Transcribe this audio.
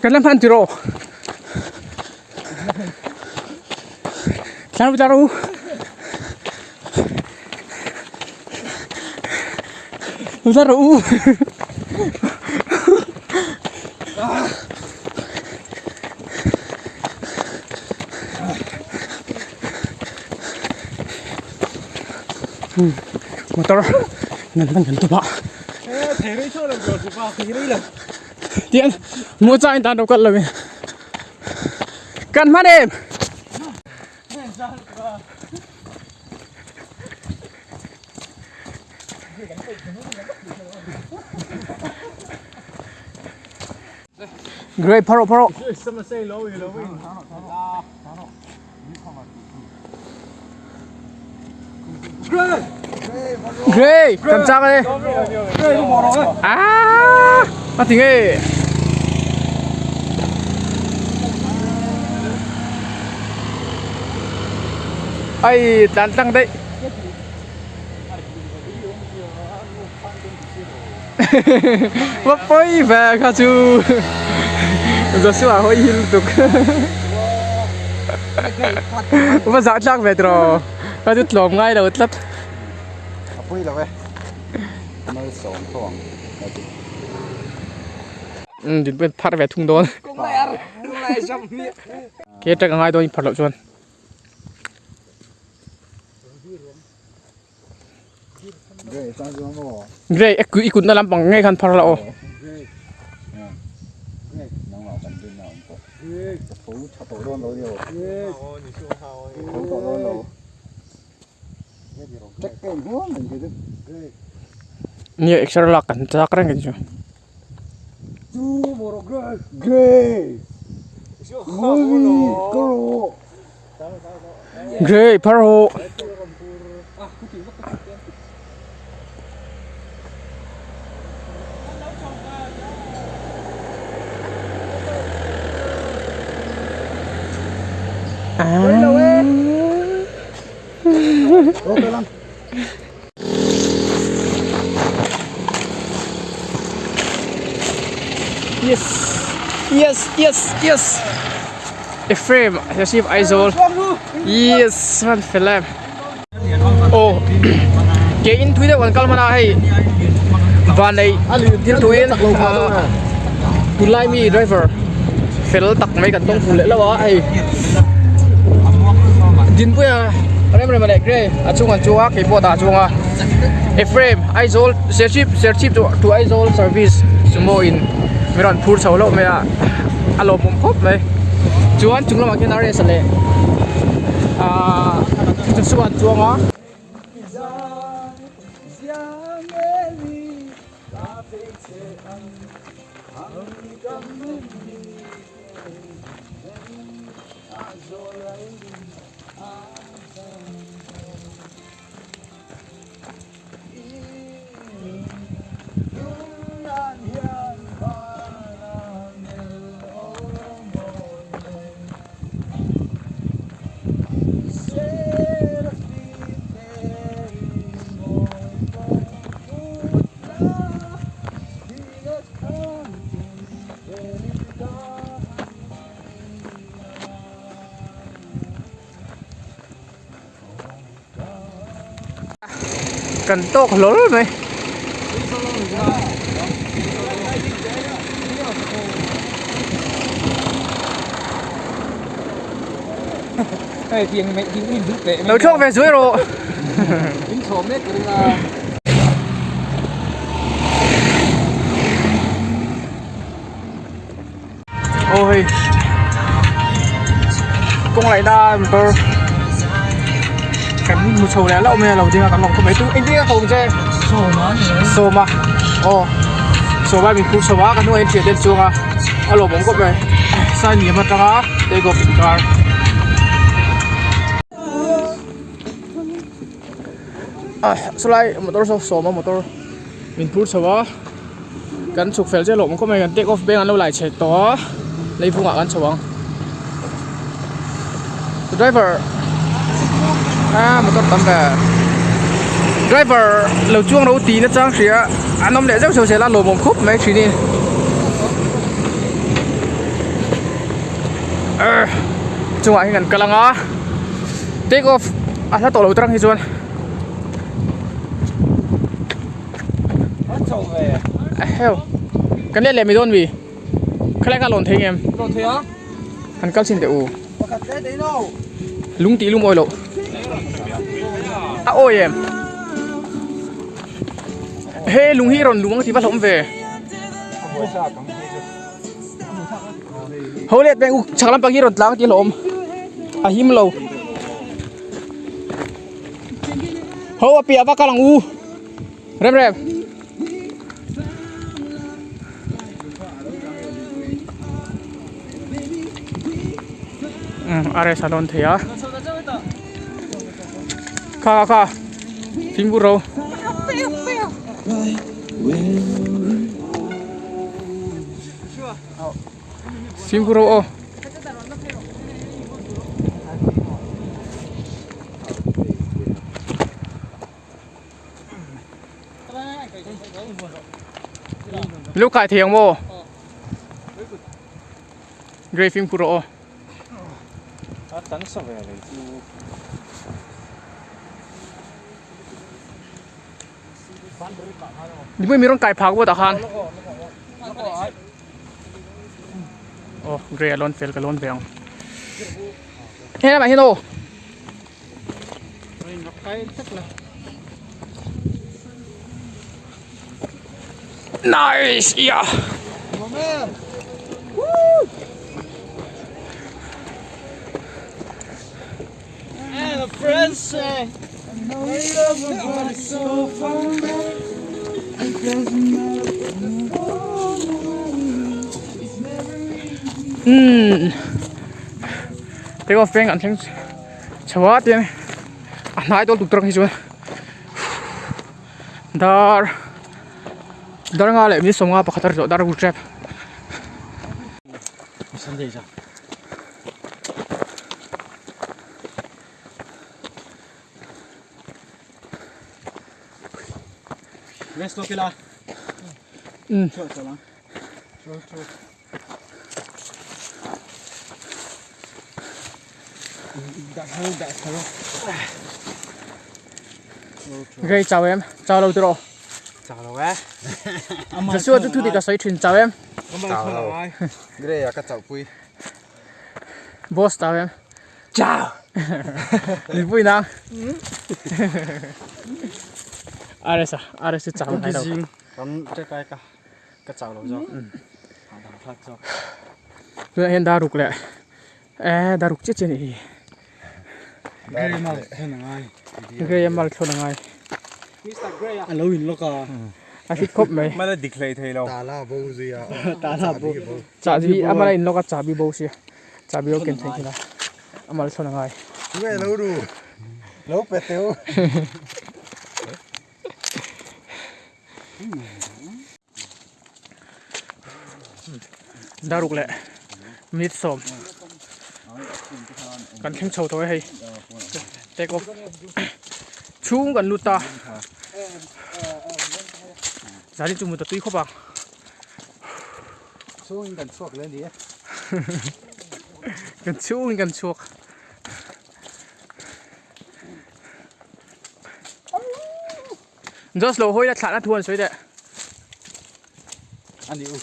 Kan la hman tiraw? Tlan ru tlan ru. Tlan ru. Motor nan hman kan tum a. Tian mu cha in tan ro kal lo in. Kan hman em. Great pharo pharo. Great kan chak e. Ah, a ti nge. Ai tlan tlang daih. Va pawi ve kha chu Joshua hawi hi lutuk va zah tlak ve tiraw kha chu tlawm ngai lo tlat a pawi lo e malsawm tho ang ka ti umm dinpui an phar ve thung dawn ke attack a ngai dawn in phar loh chuan. Grey i kutna lampang ngei khan phar la aw. Nia exer lak kan chak reng anih chu. Grey phar ho. Yes yes yes yes Ephraim Joseph Aizawl yes man fel em aw ke in thui deuh kan kal hman a hei vanneih thil tuiin tunlai mi driver fel tak mai kan tawng fuh leh hlauh a hei Dinpuia Remrema leh Grey a chung an chuang a keipawh dah a chuang a Ephraim Aizawl Serchhip Serchhip to Aizawl service sumo in min rawn phur chho hlauh mai a a lawmawm khawp mai chuan chung lamah khian RS a leh ahh Joshua an chuang a. Kan tawk hlawl mai. Lo thlawk ve zuai rawh. Aw hei kawng laih na motor kan hmu chho leh hlauh mai a lo ding a kan lawm khawp mai tu engtin nge ka awm che sawma aw sawma min phur chho a ka hnungah hian thian te an chuang a a lawmawm khawp mai sai niam atanga take off inkar. Sawlai motor saw sawma motor min phur chho a kan chhuk fel chiah lawm khawp mai kan take off beng an lo lai chhe tawh a lei phungah kan chho ang driver a motor tam ve driver lo chuang lo tih nachang hria an awm leh zeuh zeuh zel a lawmawm khawp mai thin in. Chungah hian kan kal ang a take off a hla tawh lo tarang hi chuan eheu kan let leh mai dawn mi khalai kha a lawn thei ngem han kal chhin teh u lung tih lum awi loh a awi em he lung hi rawn lung ang tih va hlawm ve. Ho let peng u chhak lampang hi rawn tlang tih a hlawm a him lo ho a piah vak a lang u rem rem. Um a rest a lawn thei a kha kha fimkhur ro. Fimkhur ro aw. Lo kai thei ang maw? Grey fimkhur ro aw. Nipui mi rawn kai phak buatah khan aw grey a lawn fel ka lawn ve ang he lamah hian aw nice yeah Umm take off peng an thleng chho a tiang a hnai dawn tuk tawk hi chuan dar dar nga leh minute sawmnga pakhat a ri tawh dar ru tep. Grey chau em chau lo tiraw chau lo e Joshua chu thu dik a sawi thin chau em chau lo Grey a ka chauh pui Boss chau em Chau! Mipui nang. RS a, RS chu chau ngai lo. Kan ṭekai ka ka chau lo zawk. Hahdam thlak zawk. Tunah hian daruk leh eh daruk chiah chiah a nih hi. Grey mal thlawn a ngai. Grey mal thlawn a ngai. Mr Grey a lo in lawk a. A hrit khawp mai. Mala dik hlei thei lo. Tala bo zui a. Tala bo. Chahbi a mala in lawk a chahbi bo sia. Chahbi ho ken theih nghilh a, a mal chhawn a ngai. Nge lo ru, lo pe teu. Daruk leh minute sawm kan thleng chho tawh e hei take off chhung kan lut ta zan hi chu mut a tui khawp ang. Chhungin kan chhuak leh a ni e. Kan chhungin kan chhuak. Just lo hawi la thlahna thu an sawi teh. A ni u.